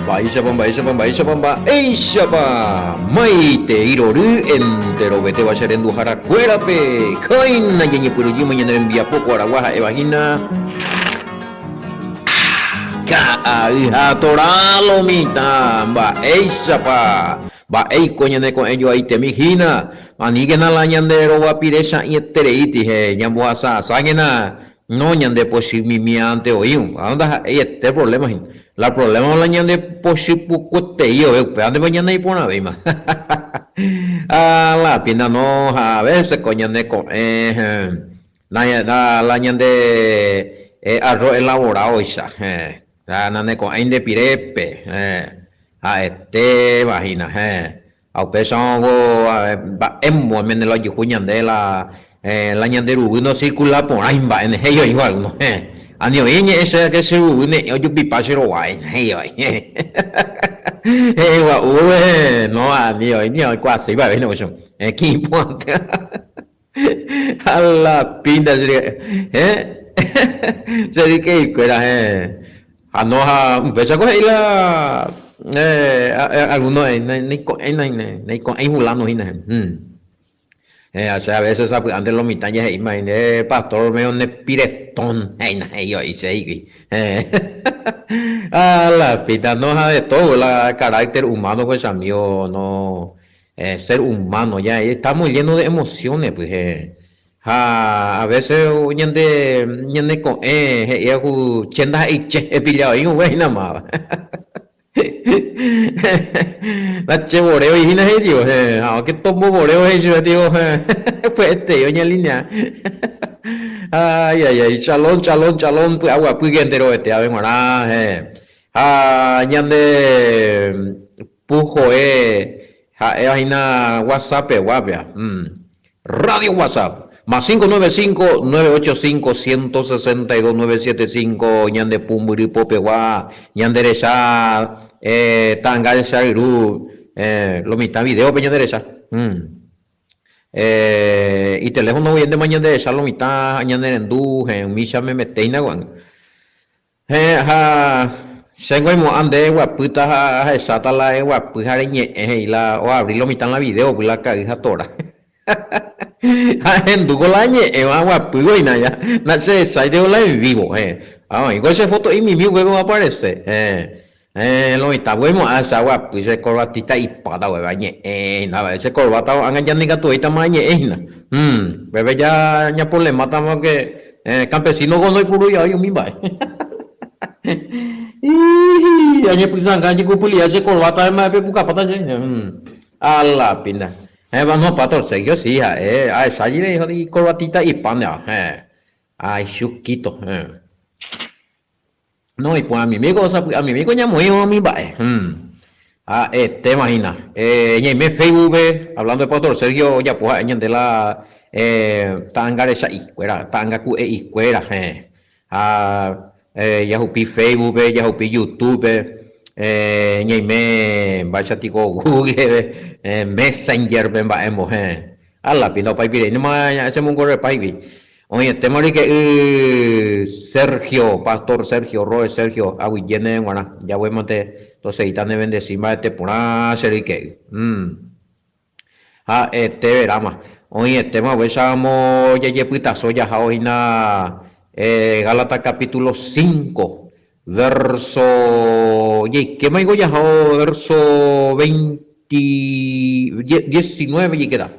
Mba'éichapa, mba'éichapa, mba'éichapa, mba'éichapa! Maitei rory enterovetéva che renduharakuérape! Kóina ñañepyrũjýma ñane rembiapo ko aragua ha'éva hína Ka'ay ha Torã lo mitã! Mba'éichapa! Mba'éiko ñane ko'ẽjoaitemi hína! Aníkena la ñande rovapire cha'ĩetereíti he ñambohasa asákena No, ñande pochy mimiánte oĩ, ha ndaha'éi ete problema hína. La problema la ñande pochy pukuetei ove, upévantema ñane iporãvéima. Ha la pina no, ha a veces ko ñane ko'ẽ la ñande arroz elaborado-icha, ha naneko'ẽi nde pirépe, ha'etéva hína. Ha upéicharõ mba'émo oiméne la ojuhu ñande la la ñande ruguy ndocircula porãi mba'e ne he'i oĩva alguno héẽ. Ani oĩ ñe'ẽ che ke che ruguy ne'ẽ ojupipa che rovái he'i oĩ héẽ. He'ẽ gua'u héẽ no ani oĩ ni oikuaaséi va'ekue hína upéicharõ héẽ iporãnte ha la pinta che rye héẽ che ryke'ykuéra héẽ. Ha no ha upéichako he'i la alguno naiko'ẽi naiko'ẽi fulano hína. Ha che a veces sapy'ánte lo mitã jahe'íma nde pastor medio ne piretón he'ína he'i vai che he'ígui. Ha la pita no ha de todo la carácter humano pues amigo no ser humano ya estamos lleno de emociones pues. Ha a veces ñande ñaneko'ẽ he'íva ku che ndaha'éi che epilla vai upe hína máva. La che voréo hína he'i tio, ha que tombo voréo he'i chupe tio, pya'etei oñealinea. Ay, ay, ay, chalón, chalón, chalón, py'aguapýke enterovete ave g̃uarã, ha ñande puhoe ha'éva hína WhatsApp pegua pea. Radio WhatsApp, más 595 985 162 975 ñande pumbyry popegua, ñande recha ta'anga recha ryru, lo mitã video-pe ñande recha. Iteléfono guiéntema ñande recha lo mitã ha ñane rendu, umícha memetéina ko'ág̃a. Héẽ, ha chéngo aimo'ã nde eguapýta ha ahecháta la eguapy ha reñe'ẽ, he'i la oavri lo mitã la video-py la ka'y ha tora. Ha ahendúko la añe'ẽva aguapývo hína ja, nachehecháiteko la en vivo, héẽ. Ha oĩko che foto'i mimi upépe oaparese, héẽ. Héẽ, lo mitãpy aimo'ã che aguapy che corbatita ipáta upépe añe'ẽ hína, che corbata ko'ág̃a janikatuvéitama añe'ẽ hína. Hum, upépe ja ñaproblemátama porque Campesino-ko ndoipurúi avei umi mba'e. Iiii, añepysãnga ajekupyli'a che corbata mba'e pepukapáta che. A la pinta. Héẽ, no, Pastor Sergio si ha'e ahecha jire icorbatita ipa ndéva. Héẽ, ay chukito. Héẽ. No, iporãmimíko, sapy'amimíko ñamoĩva umi mba'e. Ha'etéma hína. Ñaime Facebook-pe, hablando de Pastor Sergio, ojapo ha'e ñande la ta'anga recha'ikuéra, ta'anga ku'e'ikuéra, héẽ. Ha jahupi Facebook-pe, jahupi YouTube-pe, ñaime mba'éichatiko Google-pe, Messenger-pe mba'émbo, héẽ. Ala pinda opaipireínema chemongorrepáigui. Oĩetéma ryke'y Sergio, Pastor Sergio, Roe Sergio, aguyje ndéve g̃uarã. Jaguémante toseíta ne bendeci mba'ete porã che ryke'y. Ha'ete veráma. Oĩetéma upéicharamo jajepytaso jahávo hína Gálatas capítulo 5, verso jaikémaiko jahávo verso veinti, diecinueve jaikéta.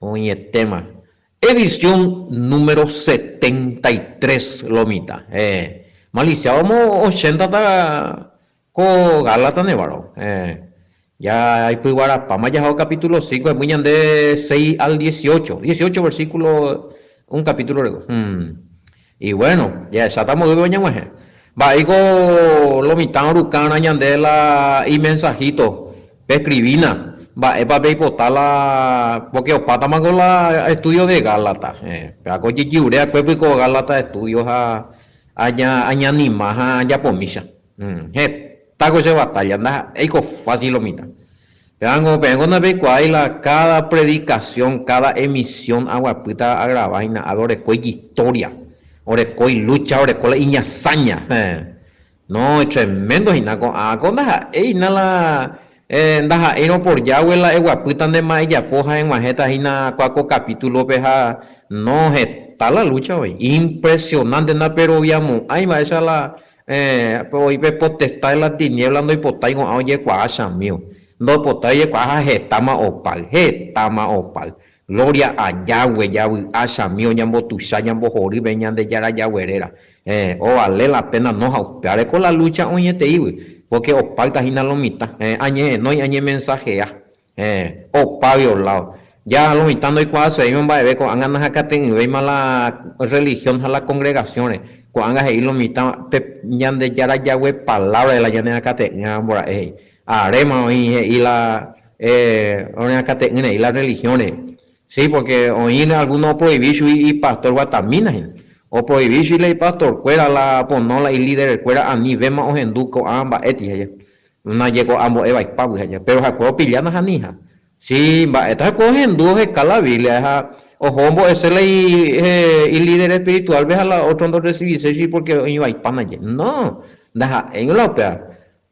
Oĩetéma. Edición número 73 lo mitã. Héẽ. Malicia omo ochéntata ko Gálata nevárõ. Héẽ. Ja aipyguarapáma jahao capítulo 5 hemby ñande 6 al 18. 18 versículo un capítulo reko. Hmm. Y bueno, jahecháta mboyve oñeg̃uahẽ. Mba'éiko lo mitã orukárã ñande la imensahíto, pescribína, mba'épa peipota la, porque opátamako la estudio de Gálatas. Péva ko ojejiure akuépy ko Gálatas estudio ha aña añanima ha ajapomícha. Hetáko che batalla, ndaha'éiko fácil lo mitã. Pévango peẽngo ndapeikuaái la káda predikasión, káda emisión aguapýta agrava hína, ave oreko ijistória, oreko ilúcha, oreko la iñasáña. Héẽ. No, tremendo hína ko'ã ko ndaha'éi hína la ndaha'éirõ por Yahweh la eguapýta ndema ejapo ha eg̃uahẽta hína kua ko capítulo-pe ha no, heta la lucha oĩ. Impresionante ndaperoviamo'ãi mba'éicha la oĩ pe potestad de la tiniebla ndoipotái ko'ã ojekuaa chamígo. Ndopotái ojekuaa ha hetáma opáy, hetáma opáy. Gloria a Yahweh, javy'a chamígo ñambotuicha ñambohory pe Ñandejára Yahweh réra. Héẽ, ovale la pena no ha upévare ko la lucha oĩeteígui, porque opáyta hína lo mitã. Héẽ, añehenói, añemensajea. Héẽ, opáguio lado. Ja lo mitã ndoikuaasevéima mba'eve ko'ág̃a nahakate'ỹvéima la religión ha la congregación-re. Ko'ág̃a he'i lo mitã pe Ñandejára Yahweh palabra-re la ñaneakate'ỹva mbora'e he'i. Aréma oĩ he'i la oreakate'ỹre he'i la religión-re. Sí, porque oĩ alguno oproivi chugui ipastor guatamína hína. Oproivi chugui la ipastorkuéra, la pono la iliderkuéra anivéma ohendu ko'ã mba'éti he'i. Ndaje ko'ã mbo'e vaipágui he'i. Péro ha'ekuéra opilla nahaniha. Sí, mba'éta ha'ekuéra ohendu oheka la Biblia ha oho ombo'ese la ilíder espiritual-pe ha la ótro ndorresiviséi chugui porque oĩ vaipa ndaje. No, ndaha'éingo la upéva.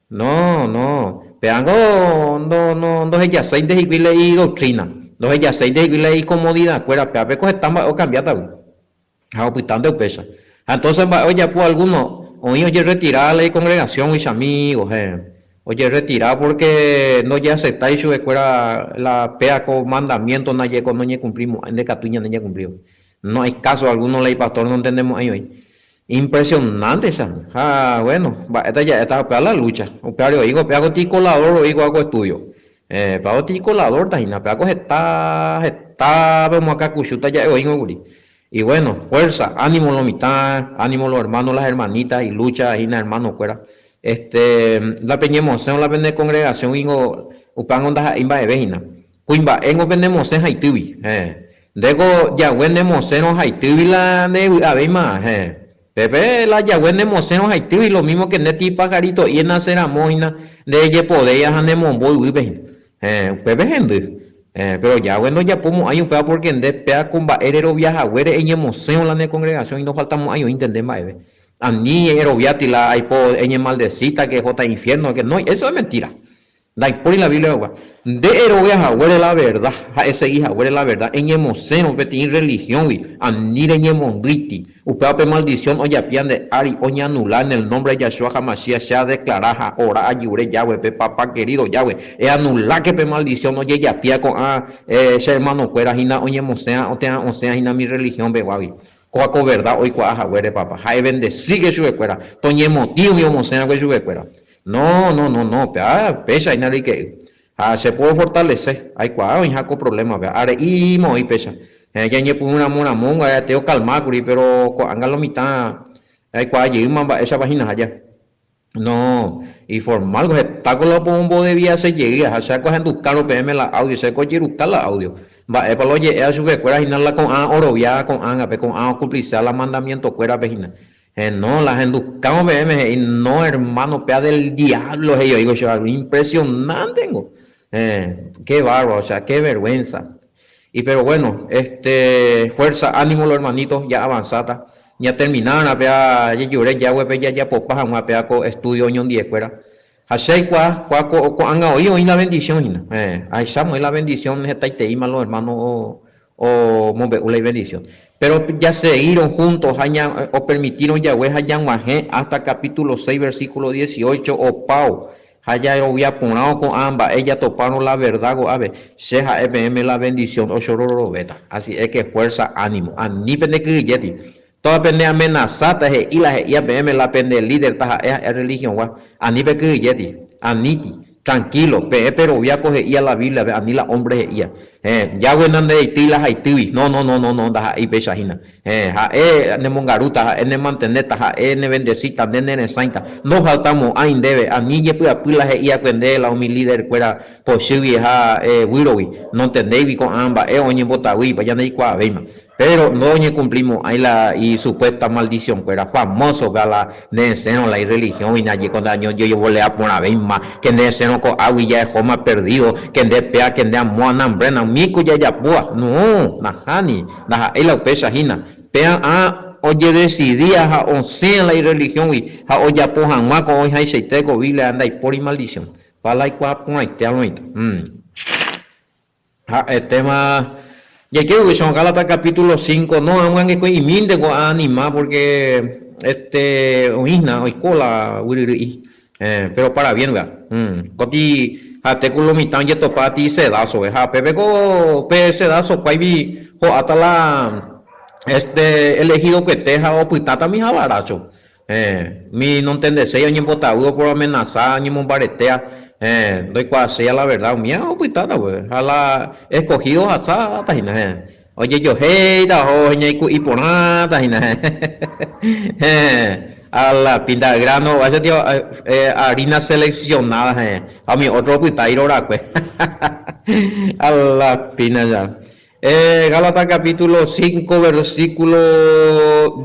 No, no, pévango ndo, no, ndohejaséinte hikuái la idoctrina, ndohejaséinte hikuái la icomodidad-kuéra, pévape ko heta mba'e okambiátagui ha opytánte upéicha. Ha entonces mba'e ojapo alguno, oĩ ojerretira la icongregación-gui chamigo, héẽ, ojerretira porque ndojeaceptái chupekuéra la péa ko mandamiento ndaje ko noñecumplimo'ãi, ndekatúi ñande ñacumplívo. No hay caso alguno la ipastor nontendemo'ãi oĩ. Impresionante cha. Ha bueno, mba'éta ja'éta upéva la lucha. Upévare oĩko péva ko ticolador oĩ kóva ko estudio. Eh, péva ko ticolador ta hína, péva ko heta, heta pe omoakãkuchúta ja'e oĩko kuri. Y bueno, fuerza, ánimo lo mitã, ánimo los hermanos, las hermanitas, y lucha hína hermano kuéra. Este, la peñemosẽvo la pene congregación guingo, upévango ndaha'éi mba'eve hína. Kuimba'éngo penemosẽ haitýgui, héẽ. Ndéko jague nemosẽrõ haitýgui la ndevy'avéima, héẽ. Pépe la jague nemosẽrõ haitýgui lo mismo que nde ti pajarito'i enase ramo hína ndejepodéia ha nemombo yvýpe hína, héẽ, upépe hendy. Héẽ, péro jague ndojapo mo'ãi upéva porque nde péa ko mba'e rerovia haguére eñemosẽvo la ne congregación ndofaltamo'ãi oĩnte nde mba'eve. Ani eroviáti la aipo eñemaldecíta que ehóta infierno, que no, eso es mentira. Ndaipóri la Biblia pegua. Nde erovia haguére la verda ha esegi haguére la verda, eñemosẽrõ peteĩ rrelihióngui, ani reñemondýiti. Upéva pe maldisión ojapia nde ári, oñeanula en el nombre de Yahshua HaMashiach, che adeclara ha ora ajure Yahweh, pe Papá querido Yahweh, eanuláke pe maldisión ojejapia ko'ã che hermanokuéra hína oñemosẽva térã osẽva hína mi rrelihión peguágui. Kóva ko verda oikuaa haguére, Papá. Ha ebendesíke chupekuéra, toñemotĩ umi omosẽva'ekue chupekuéra. No, no, no, no, péva péicha hína ryke'y. Ha che porofortalese, aikuaa oĩha ko provlémape, are'íma oĩ péicha. Héẽ, jañepyrũ ramo ramo guare okalma kuri, péro ko'ág̃a lo mitã aikuaa jeýma mba'éichapa hína ha ja. No, iformálko, hetáko la opomombodeviase jey, ha che ahendukáro peẽme la audio, chéko ojeruka la audio. Mba'épa la oje'éva chupekuéra hína la ko'ã orovia ko'ág̃ape, ko'ã okumplisa la mandamientokuérape hína. Heno, la ahendukárõ peẽme he'i, No, hermano, péa del diablo he'i oĩko che barrio. Impresionante ngo. Eh, qué bárbaro, o sea, qué vergüenza. Y pero bueno, este, fuerza, ánimo los hermanitos, ya avanzata. Ñaterminárã péa jejure Yahweh-pe jajapopa hag̃ua péa ko estudio oñondiekuéra. Ha che aikuaa, kua ko, ko'ág̃a oĩ oĩ la bendición hína. Eh, ahecháma oĩ la bendición hetaiteíma los hermanos o, omombe'u la ibendición. Péro jasegírõ juntos ha opermitírõ jague ha jag̃uahẽ hasta capítulo 6 versículo 18 opávo ha jarovia porãvo ko'ã mba'e jatopárõ la verdad ko'ápe, che ha'e peẽme la bendición ochororovéta. Así es que fuerza, ánimo. Ani pendekyhyjéti. Toda pene amenazáta he'i la he'íva peẽme la pende líder taha'e ha'e religión-gua. Ani pekyhyjéti. Aníti. Tranquilo. Peẽ perovia ko he'íva la Biblia-pe, ani la hombre he'íva. Héẽ. Yahweh nandereitýi la haitýgui. No, no, no, no, no, ndaha'éi péicha hína. Héẽ. Ha'e nemongarúta, ha'e nemantenéta, ha'e nevendesíta, nde neresãita. Ndofaltamo'ãi ndéve. Ani jepy'apy la he'íakue ndéve la umi líder-kuéra pochýgui ha výrogui. Nontendéigui ko'ã mba'e oñembotavýipa, jandeikuaavéima. Péro noñekumplimo'ãi la isupuésta maldisionkuéra famósope la neesẽrõ la irrelihióngui ndaje ko ndañojevolea porãvéima, ke neesẽrõ ko'águi jaehóma perdído, ke nde péa, ke nde amóa, nambrena, umi ko jajapóva. No, nahániri, ndaha'éi la upéicha hína. Péa ã. ojedesidia ha osẽ la irreligióngui ha ojapo hag̃ua ko oĩhaichaite ko Biblia ndaipóri maldición. Pa la aikuaa porãite alõita. Ha'etéma jaike upéicharõ Gálatas capítulo 5, no amyangekõi'imínte ko'ã anima porque este oĩhína oiko la guyryry'i, pero para bien gua. Koti ha'ete ku lo mitã ojetopa ti sedásope ha pépe ko pe sedáso kuáigui ho'áta la este elegidokuete ha opytátami havarácho. Héẽ, umi nontendeséi oñembotavy oporoamenasa, oñemombaretéa, héẽ, ndoikuaaséi a la verdad, umíva opytáta pues, ha la escogido ohasáta hína, héẽ, ojejohéita oho ñaiku'i porãta hína, héẽ, a la pinta grano, háicha tio harina seleccionada, héẽ, ha umi otro opyta irorakue, a la pina ya. Gálatas capítulo 5 versículo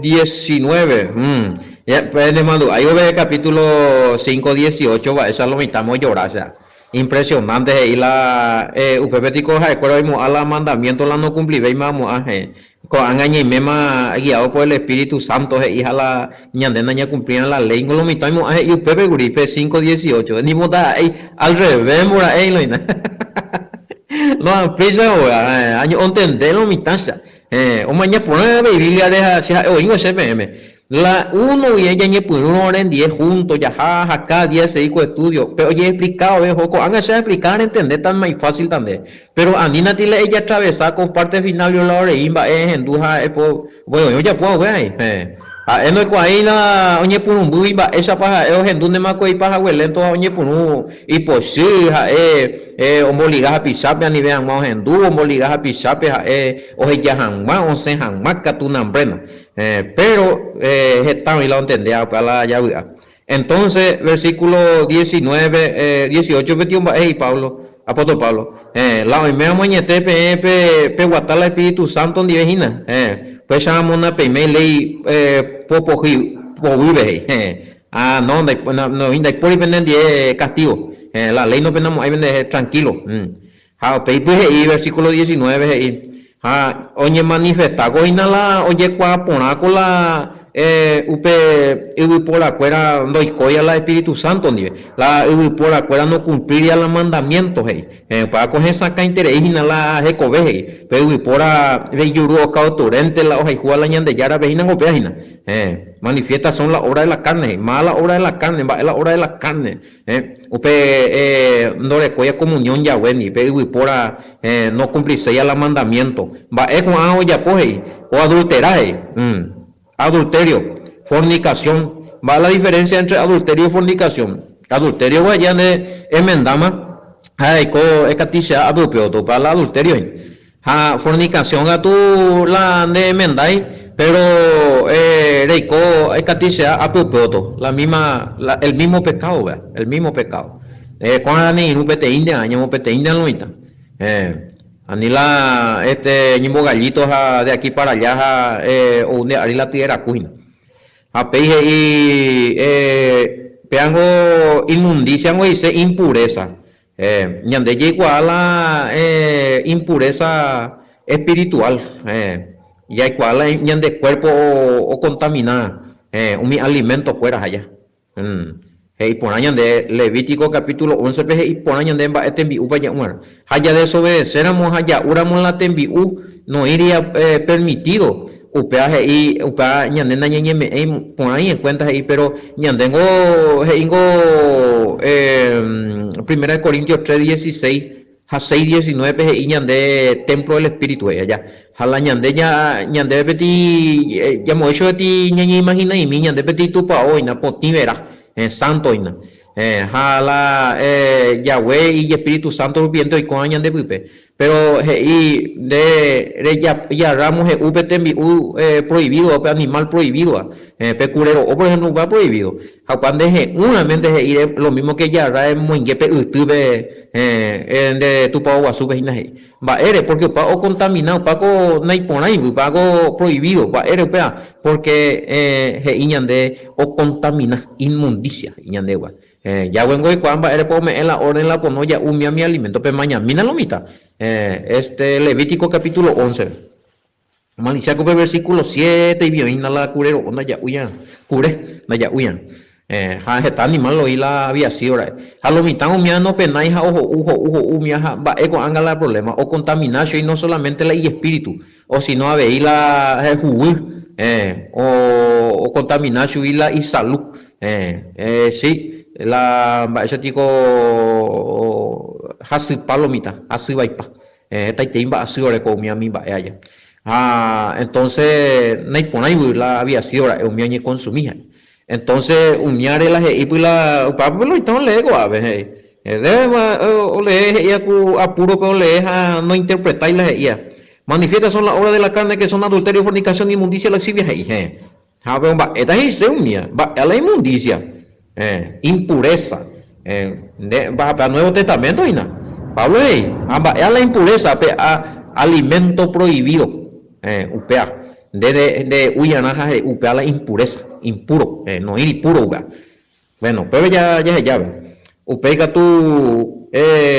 19. Penemandu'ái vove capítulo 5, 18 mba'éicha lo mitãme ojora che. Impresionante he'i la upépe tiko ha'ekuéra oimo'ã la mandamiento la nokumplivéima amo'ã he'i. Ko'ág̃a ñaiméma guiado por el Espíritu Santo he'i ha la ñande nañakumplírã la léi niko lo mitã oimo'ã he'i upépe kuri pe 5, 18. Ni ndaha'éi al revés mbora'e iloina. No apéicha óga, año ontende lo mitãcha. Omaña porã avei Bíbliare ha che ha'e oĩva che peẽme. La uno guive ñañepyrũrõ orendie junto jaha ha káda día esegi ko estudio, pe ojeexplika vove oho ko'ág̃a che aexplika rentendéta mai fácilta nde. Péro anínati la ejatravesa ko parte final la orei mba'e ehendu ha epo Voi oĩ ojapóva upéva. Ha'e ndoikuaái la oñepyrũmbýgui mba'éichapa ha'e ohendu ndéma ko ipahague lénto ha oñepyrũ ipochy, ha'e omboliga hapichápe anive hag̃ua ohendu, omboliga hapichápe ha'e oheja hag̃ua osẽ hag̃ua katu nambréno. Péro heta oĩ la ontendéva upéva la javy'a. Entonce, versículo 19, 18 pe tio mba'e he'i Pablo, apóstol Pablo, Héẽ, la oiméramo añete peẽ pe peguata la Espíritu Santo ndive hína, héẽ, upéicharamo napeiméi léi po pohýi poguýpe he'i, héẽ, ah, no, ndaipóri pende ndie castigo, héẽ, la léi nopenamo'ãi pende tranquilo. Ha upéi py he'i versículo 19 he'i, Ha oñemanifestáko hína la ojekuaa porãko la upe yvyporakuéra ndoikóiva la Espíritu Santo ndive, la yvyporakuéra nokumplíriva la mandamiénto, he'i. Upévako hesakãiterei hína la hekove, he'i. Pe yvypóra ijuru okauturénte la ohayhúva la Ñandejárape hína ko upéva hína. Manifiesta son la obra de la carne, he'i. Máva la obra de la carne, mba'e la obra de la carne. Upe ndorekóiva comunión Yahweh-ndi, pe yvypóra nokumpliséiva la mandamiento. Mba'e ko'ã ojapo he'i? Oadultera he'i. Adulterio, fornicación. Mba'e la diferencia entre adulterio y fornicación? Adulterio guaye ande emendáma ha eiko ekatichea apype otopa la adulterio hína. Ha fornicación katu la nde emendái, pero reiko ekatichea apypyóto, la misma, el mismo pecado vea, el mismo pecado. Ko'ág̃a ne irũ peteĩnte año, ñamopeteĩnte lo mitã. Ani la este ñembogallito ha de aquí para allá ha ou nde ári la tye raku hína. Ha péi he'i péango inmundicia ngo he'ise impureza. Ñande jaikuaa la impureza espiritual, jaikuaa la ñande cuerpo ocontamina umi alimento kuéra aja. He'i porã ñande Levítico capítulo 11-pe he'i porã ñande mba'e tembi'úpa ja'u'arã. Ha jadesobedecéramo ha ja'úramo la tembi'u noĩri permitido, upéva he'i, upéva ñande nañañeme'ẽi porãi en cuenta he'i, pero ñandéngo he'íngo Primera de Corintios 3, 16 ha 6, 19-pe he'i ñande templo del Espíritu he'i aja. Ha la ñande ñandéve peteĩ jamoĩcho peteĩ ñañeimagina'imi ñande peteĩ tupao oĩna potĩ vera, santo oĩna. Ha la Yahweh ijespíritu sánto rupiénte oikóva ñande pype. Péro he'i nde rejarrámo he'u pe tembi'u proivídova, pe animál proivídova, pe kure ro'o por ehémplo upéva proivído. Ha upéva nde he'úramente he'i lo mímo ke ejarra emoinge pe ytýpe nde tupao guasúpe hína he'i. Mba'ére? Pórke upéva okontamina, upéva ko naiporãi, upéva ko proivído. Mba'ére upéva? Pórke he'i ñande okontamina, inmundicia he'i ñandegua. Yahweh oikuaa mba'érepa ome'ẽ la órden la pono ja'u umi ami aliménto. Pemañamína lo mitã. Este Levítico capítulo 11. Amalisia ko pe versículo siete ivi oĩna la kure ro'o ndaja'úiarã, kure ndaja'úiarã. Ha heta animal oĩ la había sido ra'e. Ha lo mitã umía nopenái ha oho'u, ho'u, ho'u umía ha mba'e ko'ág̃a la problema, ocontamina chugui no solamente la ijespíritu, o sino avei la huguy, ocontamina chugui la isalu. Si, la mba'éicha tiko hasypa lo mitã, hasy vaipa. Hetaitei mba'asy oreko umi ami mba'e aja. Ha entonce naiporãigui la había sido ra'e umi oñekonsumi ha'e. Entonce umíare la he'ípy la upévape lo oitã olee ko'ápe he'i. Debe olee he'íva ku apúrope olee ha nointerpretái la he'íva. Manifiestas son las obras de la carne que son adulterio, fornicación, inmundicia, laxivia he'i. Heẽ. Ha pe mba'éta he'ise umíva, mba'e la inmundicia, impureza. Nde mba'ape Nuevo Testamento hína. Pablo he'i, ha mba'e la impureza, pe alimento prohibido, upéva. Nde nde'uiarã ha he'u upéva la impureza, impuro, noĩri puro upéva. Bueno, upépe jahejáve. Upéi katu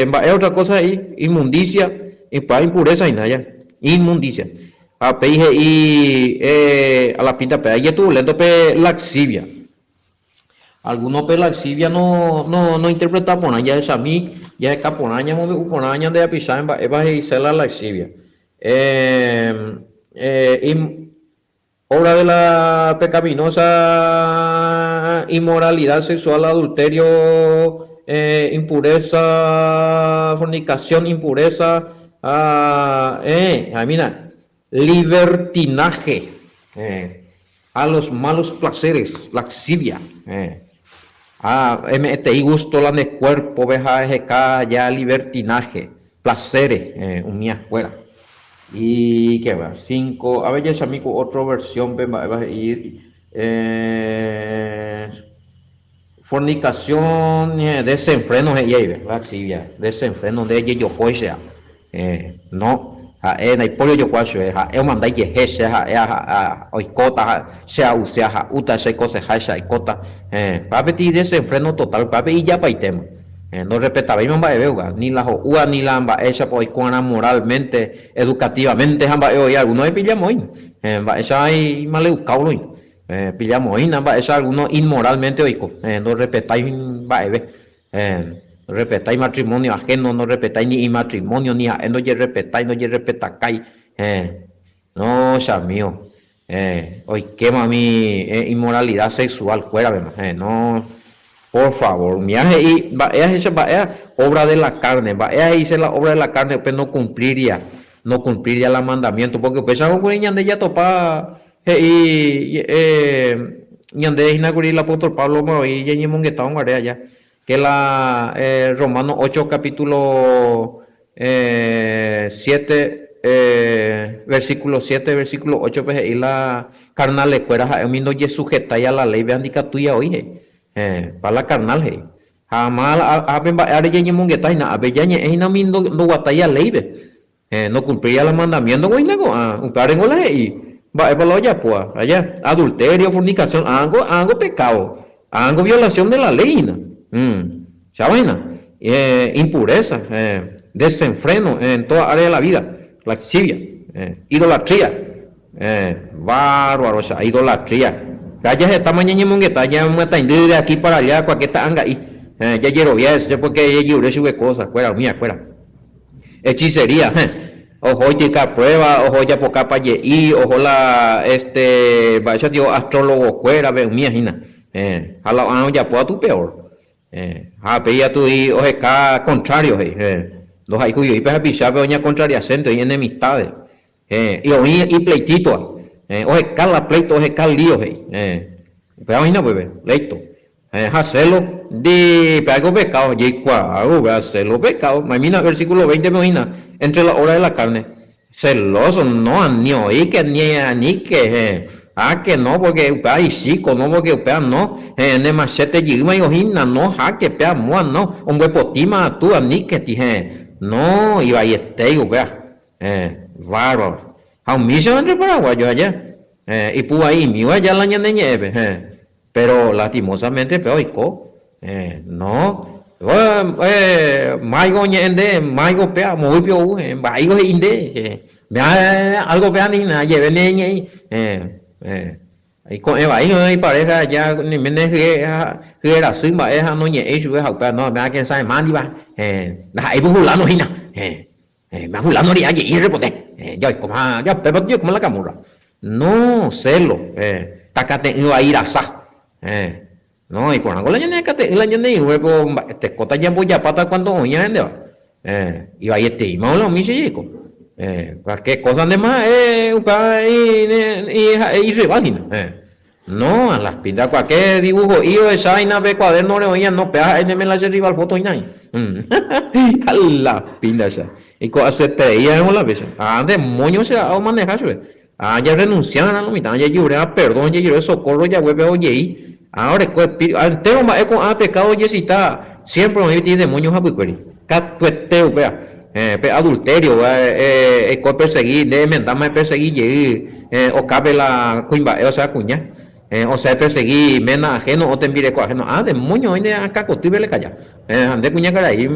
mba'e otra cosa he'i, inmundicia, upéva impureza hína ja, inmundicia. Ha upéi he'i a la pinta péva ijetu'ulénto pe laxivia. Alguno pe laxivia no no nointerpreta porã, jahechami, jaheka porã, ñamombe'u porã ñande rapichápe mba'épa he'ise la laxivia. Obra de la pecaminosa inmoralidad sexual, adulterio, impureza, fornicación, impureza, ha mira, libertinaje, a los malos placeres, laxivia, ha eme'ẽtei gusto la nde cuerpo-pe ha eheka ja libertinaje, placeres, umi akuéra. Y qué va, cinco, a ver jahechami ku otro versión-pe mba'épa he'i, fornicación, desenfreno he'i aive, laxivia, desenfreno nde ejejokói che ha. No, ha'e ndaipóri ojokua chupe, ha'e omanda ijehe che ha'e oikóta ha che a'use aha'úta, che aikoseháicha aikóta. Upéva peteĩ desenfreno total, upéva pe ijapaitéma. Ndorrespetavéima mba'eve upéva, ni la ho'úva, ni la mba'éichapa oiko'arã moralmente, educativamente ha mba'e oĩ alguno oipillamoína. Mba'éicha imaleducado oĩ. Pillamoína mba'éicha alguno inmoralmente oiko, ndorrespetái mba'eve. Ndorrespetái matrimonio ajeno, ndorrespetái ni imatrimonio, ni ha'e ndojerrespetái, ndojerrespetakái. No, chamígo. Oikéma umi inmoralidad sexual kuérapema. No, por favor. Umíva he'i, mba'e ahecha, mba'e obra de la carne, mba'e he'ise la obra de la carne upe no cumplíria, no cumplíria la mandamiento, porque upéicha kuri ñande jatopa He'i ñande hína kuri el apóstol Pablo voi ñañemongetávo guare aja, que la Romanos 8 capítulo 7, versículo 7, versículo 8 pe he'i la carnalekuéra ha'e umi ndojesujetái a la léipe ha ndikatúi avoi he'i. Pa la carnal he'i. Ha ama ápe mba'e áre ñañemongeta hína, ápe jañe'ẽ hína umi ndoguatái a léipe. Héẽ, nokumplíri la mandamiénto oĩna ko'ã, upévarengo la he'i, mba'épa la ojapóva, aja, adulterio, fornicación, ãngo, ãngo pecado, ãngo violación de la ley hína, cháva hína, impureza, desenfreno en toda área de la vida, laxivia, idolatría, bárbaro cha, idolatría, péva jahetáma ñañemongeta, ñamyataindy de aquí para allá cualquier ta'anga'i, jajerovia hese porque jajerure chupe cosas kuéra, umíva kuéra. Hechicería, hẽ. Oho oityka prueba, oho ojapoka paje'i, oho la, este, mba'éicha tio astrólogo kuérape, umía hína. Hẽ. Ha la oã ojapo atu peor. Hẽ. Ha upéi atui oheka contrario, he'i. Hẽ. Ndohayhuioi pe hapichápe oñakontrariasénte, oĩ enemistades. Héẽ, y oĩ ipleitítova. Héẽ, oheka la pleito, oheka lío, he'i. Héẽ, upéva oĩna upépe, pleito. Héẽ, ha celo, ndi péako pecado, jaikuaávo upéva celo pecado. Maimína versículo 20-pe oĩna, entre la obra de la carne. Celoso, no, ani oĩke, ni aníke, héẽ, háke no, porque upéva ichíko, no, porque upéva no, héẽ, ne machete jeýma hína, no, háke, péva amóa, no, ombuepotíma atu, aníketi, héẽ, no, ivaietéi upéva. Héẽ, bárbaro. Ha umícha entre paraguayo aja, héẽ, ipu vaimíva aja la ñane ñe'ẽpe, héẽ, pero lastimosamente pe oiko, héẽ, no, maigo oñe'ẽ nde, maigo péa, moõipi ou, héẽ, mba'éiko he'i nde, héẽ, Algo péva hína ajeve ne ñe'ẽ. Iko'ẽ vai oĩ ipareja aja oiméne hye ha hye rasy mba'e ha noñe'ẽi chupe ha upéva no, péva kensãema ndiva, ndaha'éi ku fulano hína, péva fulano ri'a je'i repote, jaikóma, japépa jaikóma la kamúrra. No, celo, takate'ỹ vai rasa, no, iporãko la ñane kate'ỹ la ñane irũve ko mba'e tekóta jambojapáta cuanto oĩ ñahendéva, ivaieteíma la umi che jeiko, cualquier cosa ndéma ha'e upéva ha'e irrival hína, no, a las pintas cualquier dibujo'i ohecha hína pe cuaderno-re oĩva, no, péva ha'e ndéme la che rival foto hína, a las pintas cha, iko'asyeterei aẽvo la péicha, ha demonio che ra'a omaneha chupe. Ha jarrenunsiárõ lo mitã, jajeruréva perdón, jajerure socorro jaguépe ojei, ha oreko espíritu, ha entéro mba'e ko'ã pecado ojesita, siempre oĩ peteĩ demonio hapykuéri. Katuete upéva. Pe adulterio, eiko epersegui, nde emendáma epersegui jey okápe la kuimba'e osea kuña, osea epersegui ména ajeno o tembireko ajeno. Ha demonio oĩ nde akã kotýpe lekaja. Ha nde kuñakarai,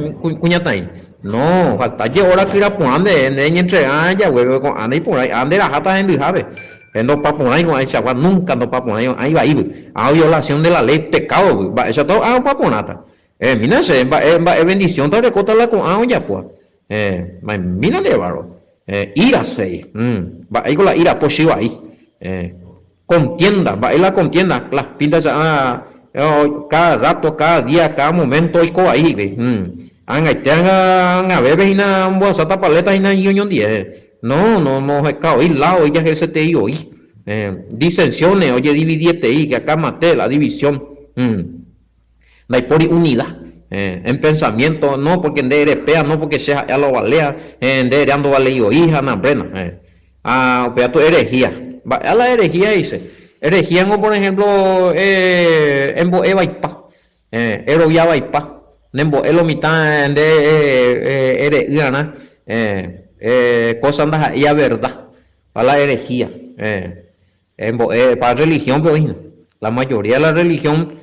kuñataĩ. No, falta je hora kyra porã nde, nde eñentrega jaguépe ko'ã naiporãi, ha nde raháta hendyhápe. Pe ndopa porãi ko'ãichagua, nunca ndopa porãi oĩ vaígui. Ha violación de la ley pecado-gui, mba'éichata ha opa porãta. Emína che, mba'e, mba'e bendición-ta orekóta la ko'ã ojapóva. Eh, mba'emína nde bárbaro. Eh, iras he'i. Mba'éiko la ira pochy vai. Eh, contienda, mba'e la contienda, las pintas ah, cada rato, cada día, cada momento oiko vai hikuái. Ag̃aite ag̃avépe hína ombohasáta paleta hína iñoñondive. No, no, no oheka oĩ lado oĩ jahesetei oĩ. Disensiones, ojedividietei, que acá mate la división. Ndaipóri unida en pensamiento, no porque nde ere péa, no porque che ha'éa la ovalea, nde eréa ndovaléi voi ha nambréna. Ha upéva tu herejía. Mba'éa la herejía he'ise? Herejía-ngo por ejemplo embo'e vaipa, erovia vaipa, nembo'e lo mitã nde ere'ỹarã cosa ndaha'éiva verdad, ha la herejía. Embo'e pa religión-pe oĩ hína. La mayoría la religión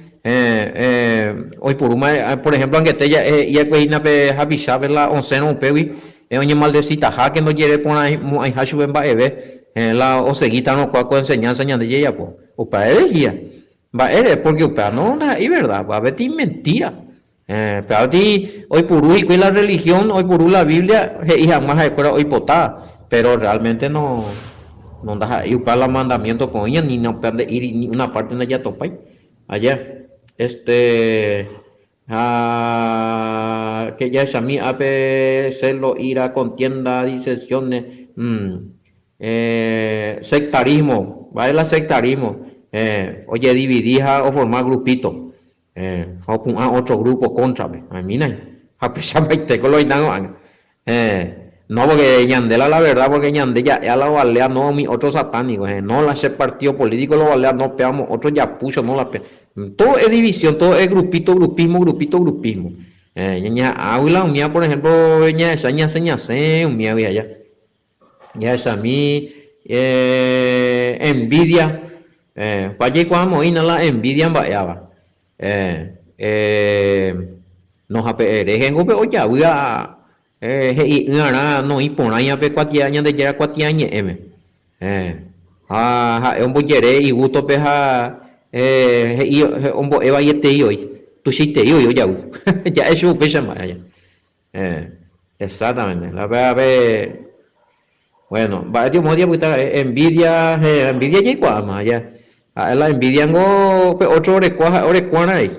oipurúma, por ejemplo angete ja'e he'iakue hína pe hapichápe la osẽrõ upégui oñemaldecitaha ke ndojere porãmo'ãiha chupe mba'eve la osegítarõ kua ko enseñanza ñande jajapo. Upéva herejía. Mba'ére? Porque upéva no ndaha'éi verdad, upéva peteĩ mentira. Péva rupi oipuru hikuái la rrelihión, oipuru la Biblia he'i hag̃ua ha'ekuéra oipota, péro rreálmente no ndaha'éi upéva la mandamiénto ko'ẽña ni upéva nde'íri ni una párte ndajatopái. Aja, éste, ha ke jahechami ápe celo, ira, contienda, disensiones, sectarismo, mba'e la sectarismo? Ojedividi ha oforma grupito. Ha opu'ã ótro grúpo kóntrape. Aimínai. Ha upeichapaite ko lo oĩta ko'ág̃a. No, pórke ñande la la verda, pórke ñande ja'éa la ovalea, no umi ótro satániko. No la che partído polítiko la ovalea, no pévamo ótro japúcho, no la pe. Tódo es división, tódo es grupito, grupismo, grupito, grupismo. Ñañeha'ãgui la umíva, por ehémplo, ñahecha ñasẽ ñasẽ umívagui aja. Jahechami envidia, pa jaikuaamoĩna la envidia mba'éva. No ha pe eréhengo pe ojavýva he'i'ỹarã noĩ porãiva pe kuatia Ñandejára kuatiañe'ẽme. Ha ha'e ombojere igústope ha he'i ombo'e vaietei oĩ, tuichaitei oĩ ojavy. Ja'e chupe upéicha mba'e. Exactamente. La péva pe bueno, mba'e tio japyta ra'e envidia, he envidia jaikuaáma ja. Ha'e la envidia ngo pe otro orekóva ha'e orekuárã rei.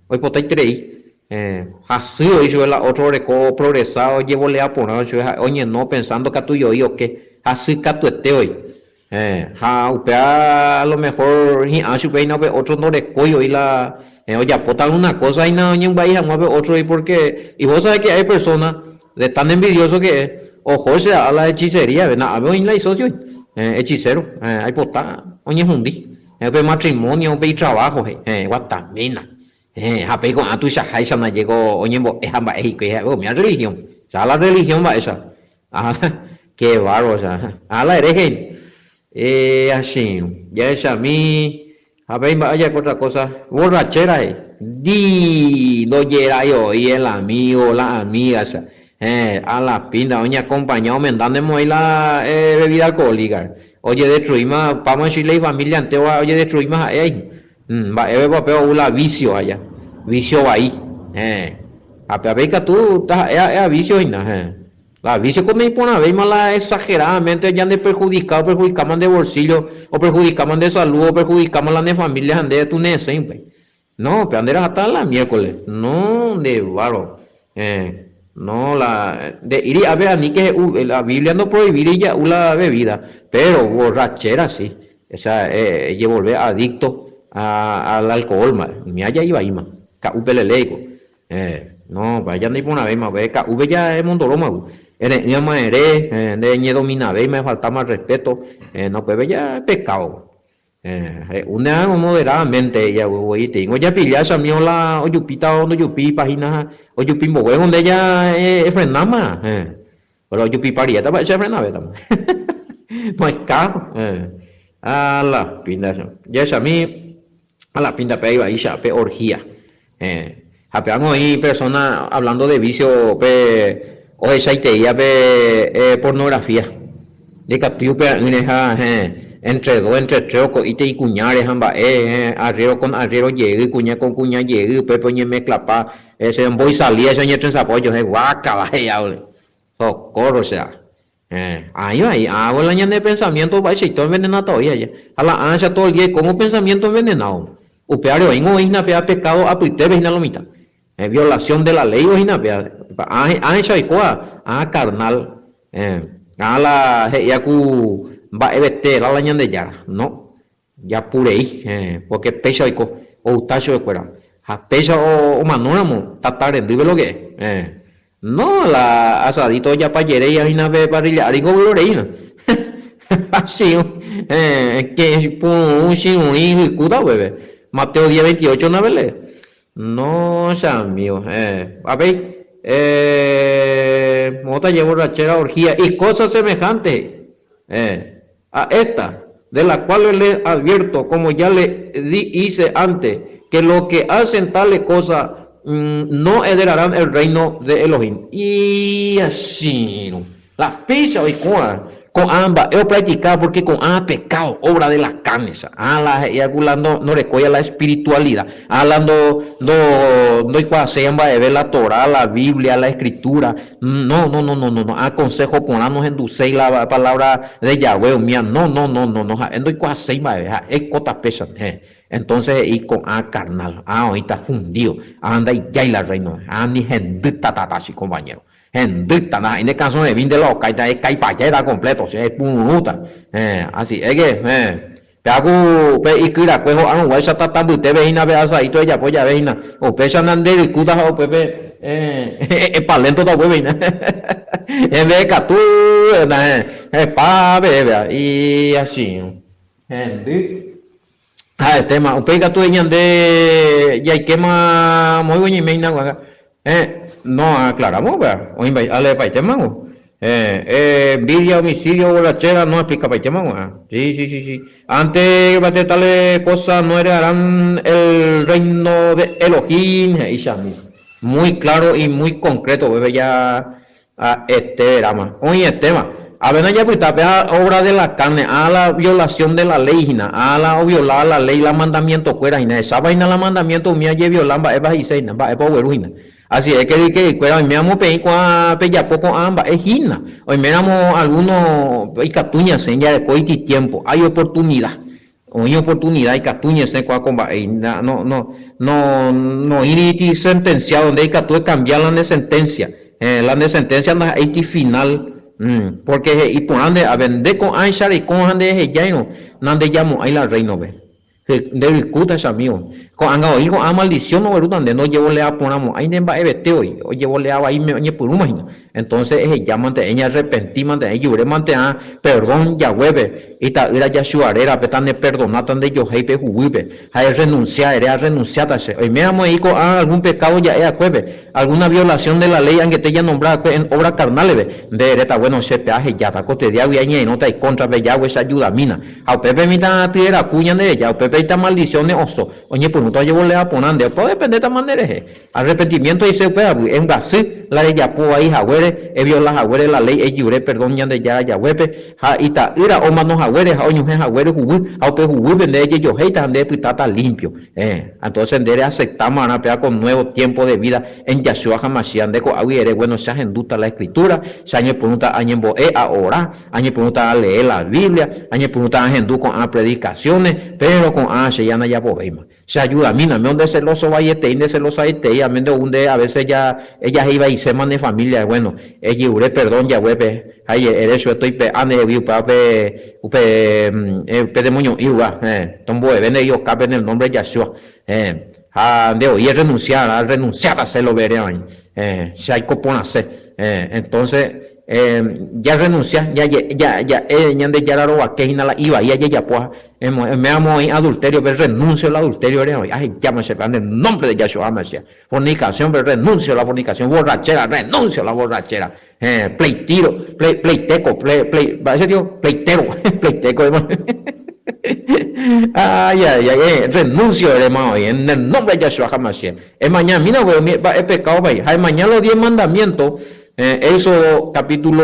Oipotaiterei. Hasy oĩ chupe la otro oreko oprogresa ojevolea porã chupe ha'e oñeno pensando katu ioi oke. Hasy katuete oĩ. Ha upéva a lo mejor hi'ã chupe hína upe ótro ndorekói oĩ la ojapóta alguna kósa hína oñembyai hag̃ua pe ótrogui pórke y vos sabés que hay persona de tan envidioso que es oho che a la hechicería-pe, na'ápe oĩ la isósioi hechicero, aipota oñehundi upe matrimonio, upe itrabajo he'i, guatamína. Ha pe ko'ã tuichaháicha ndaje ko oñembo'e ha mba'e hikuái ha'e umi religión. Cha la religión mba'éicha. Ah, qué bárbaro cha. Ah, la hereje. Eh, achirũ. Jahechami ha pe imba'e ja'eko otra cosa. Borrachera he'i. Ndi ndojerái voi el amigo, la amiga cha. Héẽ, a la pinta, oñeakompaña omenda ndemo'ãi la bebida alcohólica. Ojedestruíma, páma Chile ifamilia antéva ojedestruíma ha'e aína. Mba'épepa upéva ou la vicio aja, vicio vai. Héẽ, ha pévape ikatu taha'e ha'éva vicio hína. Héẽ, la vicio ko naiporãvéima la exageradamente ñandeperhudika, operhudikáma nde bolsillo, operhudikáma nde salud, operhudikáma la ne familia ha nde tu neresẽi upéi. No, péva nde rahata la miércoles. No, nde bárbaro. Héẽ, no la nde'íri ápe aníke he'u, la Biblia ndoproivíri ja'u la bebida, pero borrachera si, o sea, ejevolve adicto al alcohol mba'e, umi aja ivaíma, ka'u peleléiko. Héẽ, no, péva ja naiporãvéima, upépe ka'úpe ja emondorómagui, ere'ỹama ere, nde eñedominavéima, efaltáma respeto, no, upépe ja pecado. He'úne ãgo moderadamente he'i voi teíngo japilla chamío la ojupíta o ndojupípa hína ha ojupi mboguévo nde ja efrenáma péro ojupipa riréta mba'éicha efrenavétama no hay caso a la pinta jahechami a la pinta pe aivaicha pe orgía ha péva oĩ persona hablando de vicio pe ohechaiteíva pe pornografía ndikatúi upea'ỹre ha entre dos, entre tres oko'íta ikuñáre ha mba'e arriero con arriero jey, kuña con kuña jey upépe oñemezclapa mbói salíaicha oñetrenzapa ojohe guákala he'i águi socorro che ha. Aĩ vai, água la ñane pensamiento mba'eichaite oenvenenata oĩ aja. Ha la áncha todo el día oikóngo pensamiento envenenado. Upévare oĩngo oĩ hína péva pecado apytépe hína lo mitã. Violación de la ley oĩ hína péva. Áncha oikóva, ã carnal, ã la he'íva ku mba'evetéra la Ñandejára. No. Japu rei, pórke péicha oiko, outa chupekuéra. Ha péicha omanóramo, tata rendýpe lo que es. No, la asadito ojapa jeréi hína pe parrilla ári ko vyro reína. Chiu, pururũ chiurĩ hykúta upépe. Mateo 10, 28 na pele. No, che amigo. Avei, moõta jey borrachera, orgía y cosas semejantes he'i. A esta, de la cual les advierto, como ya le di hice antes, que los que hacen tales cosas no heredarán el reino de Elohim. Iasírõ, la péicha oikóva ko'ã mba'e opractica porque ko'ã pecado, obra de la carne-cha. Ha la he'íva ku la ndorekóiva la espiritualidad, ha la ndoikuaaséiva mba'eve la Torah, la Biblia, la Escritura, No, no, no, no, no, no, ha consejo porã nohenduséi la palabra de Yahweh umía, no, no, no, no, no, ha'e ndoikuaaséi mba'eve, ha'e oikóta péicha, héẽ. Entonces he'i ko'ã carnal, ha oĩta hundido, ha ndaijái la reino, ha ni hendýta tata che compañero, hendýta, ndaha'éi ne kasõ revínte la okáita, ekaipajéta completo, che epururũta, héẽ, así es que, héẽ. Péva ku pe ikyrakue ho'arõguáicha tata mbytépe hína pe asaíto ejapo jave hína, upéicha nanderykúta ha upépe epaléntota upépe hína. Hembe katu hepa peve péva iachĩu hendy ha'etéma. Upéi katu ñande jaikéma moõivo ñaime hína ko'ág̃a. No aclaramos upéva, oĩmba aleepaitéma ko. Envidia, homicidio, borrachera, no explicapaitéma ko'ág̃a. Sí, sí, sí, sí. Antes yvate tales cosas no heredarán el reino de Elohim, he'i chami. Muy claro y muy concreto upépe ja ha'ete veráma. Oĩetéma. Apenas japyta pe obra de la carne, ha la violación de la ley hína, ha la oviola la ley, la mandamiento kuéra hína. Hechápa hína la mandamiento umi ajeviola mba'épa he'ise hína, mba'épa ogueru hína. Así es que ryke'ykuéra oiméramo peẽ ko'ã pejapo ko'ã mba'e hína, oiméramo alguno ikatu ñasẽ jarekóiti tiempo, hay oportunidad. Oĩ oportunidad ikatu ñesẽ kua ko mba'e, no, no, no, noĩriti sentenciado, nde ikatu ecambia la ne sentencia, la ne sentencia ndaha'éiti final, porque he'i porã nde ave, nde ko'ãicha reiko ha nderehejáirõ, nandejamo'ãi la reino-pe. Nde rykúta che amigo. Ko'ág̃a oĩ ko'ã maldición oguerúta nde ndojevolea porãmo'ãi nde mba'evete voi, ojevolea vai oñepyrũma hína. Entonces eheja mante eñarrepenti mante ejure mante ã perdón Yahweh-pe, ita'ýra Yahshua rérape taneperdonáta nde johéi pe huguýpe, ha errenuncia ere arrenunciáta che. Oiméramo eĩ ko'ã algún pecado ja'e akuépe, alguna violación de la ley angete janombra akue en obra carnales-pe, nde eréta bueno che pe ahejáta, kotedia-gui añeirõta ikóntrape Yahweh che ayudamína. Ha upépe mitã tyeraku ñande reja, upépe ita maldición ne'õso, oñepyrũta ojevolea porã nde, opa odependétama nde rehe. Arrepentimiento he'ise upévagui, embyasy. la rejapo vai haguére, eviola haguére la léi ejure perdón Ñandejára Yahwépe, ha Ita'ýra omano haguére ha oñuhẽ haguére huguy, ha upe huguýpe nde ejejohéita ha nde epytáta limpio. Eh, entonces nde reaceptámarã péva ko nuevo tiempo de vida en Yahshua HaMashiach, nde ko'águi ere, bueno, che ahendúta la Escritura, che añepyrũta añembo'e, aora, añepyrũta alee la Biblia, añepyrũta ahendu ko'ã predicaciones, pero ko'ã che ya ndajapovéima. Che ayudamína, ame nde celoso vaietei, nde celosaitei, ame nde ou nde a veces ja ejaheivaicéma ne familia, bueno, ejeure perdón Yahweh-pe, ha ere chupe toipe'a nde hegui upéva pe upe pe demoño'íva, tombo'eve nde okápe en el nombre de Yahshua, ha nde voi errenuncia, errenunciáta celo-pe ere oĩ, che aiko porãse, entonces jarrenuncia, ja'e Ñandejára rovake hína la ivai jajapo Oiméramo oĩ adulterio-pe, renuncio el adulterio-re oĩ. Ahejáma che en el nombre de Yahshua Hamashiach. Fornicación-pe, renuncio la fornicación. Borrachera, renuncio la borrachera. Heẽ, pleitiro, plei, pleiteco, plei, plei, mba'éicha tio? Pleitero, pleiteco hermano. Ay, ay, ay, eh, renuncio eréma oĩ, en el nombre de Yahshua Hamashiach. Emañamína guéi umi mba'e pecado vai. Ha emaña los diez mandamientos, eh, Éxodo capítulo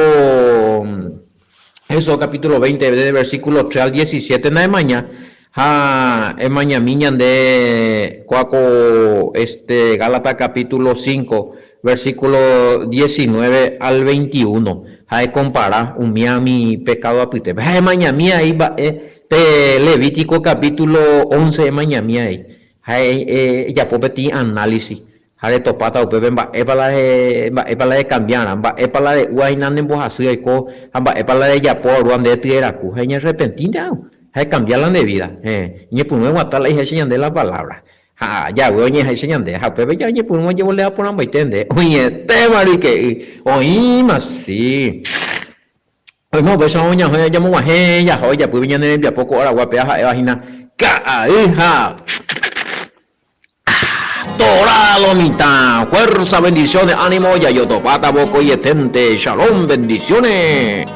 Éxodo capítulo 20, desde versículo 3 al 17, na emaña ha emañami ñande kóa ko este Gálatas capítulo 5, versículo 19 al 21, ha ekompara umía mi pecado apytépe. Ha emañami aí mba'e pe Levítico capítulo 11 emañami aí ha ejapo peteĩ análisis. Ha retopáta upépe mba'épa la mba'épa la rekambiarã, mba'épa la re'úva hína nembohasy oiko ha mba'épa la rejapo arúva nde tyeraku. Ha eñearrepentínte ág̃a ha ekambia la nde vída. Héẽ, eñepyrũ eguata la iháicha ñande la palávra. Ha jave oñe'ẽháicha ñande, ha upépe ja oñepyrũ ojevolea porãmbaite nde. Oĩetéma ryke'y, oĩma, si. Oime upéicha oñahẽ ñamog̃uahẽ jaha ojapýpe ñane rembiapo ko aragua péva ha'éva hína ka'ay ha Dorado mitã, fuerza, bendiciones, ánimo, jajotopáta vokoieténte, shalom, bendiciones.